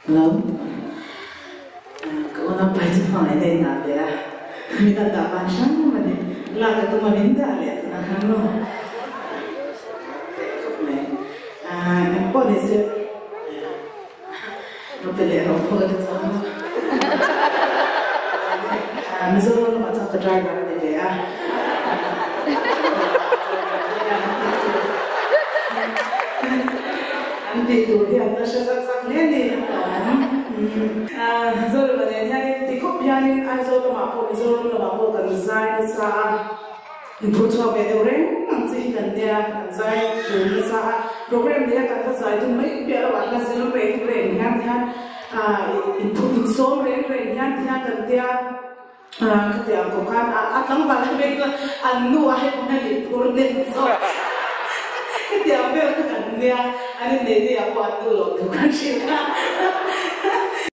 Hello. Ka unau pai chu hmangaih na in ah ve a, min an dah ban hrang a ni. Lak a tum a min dah leh a hrang lo. Teh khawp mai. Eng pawh ni se ka pe leh rawh pawh ka ti chang a. Mizoram lamah chuan ka driver a ni ve a. An tih tur hi an la hre zak zak hle ni a awm. Zorema nen hianin ti khawp hianin Aizawl lamah pawh Mizoram lamah pawh kan zai nasa a, inphur chhuak ve deuh reng ang chi hi kan nia, kan zai tur nasa a. Program neia kan va zai dun mai piah lohah hla zir reng reng hian hian inphur insawm reng reng hian hian kan tia. Khatiang kawng khan a tlangval lai mek chuan an nu a hei pawn a nih phur nen zawk. Khatiang vel kha kan nia, an inneih ni ah pawh an nu loh thu kan hrilh kha.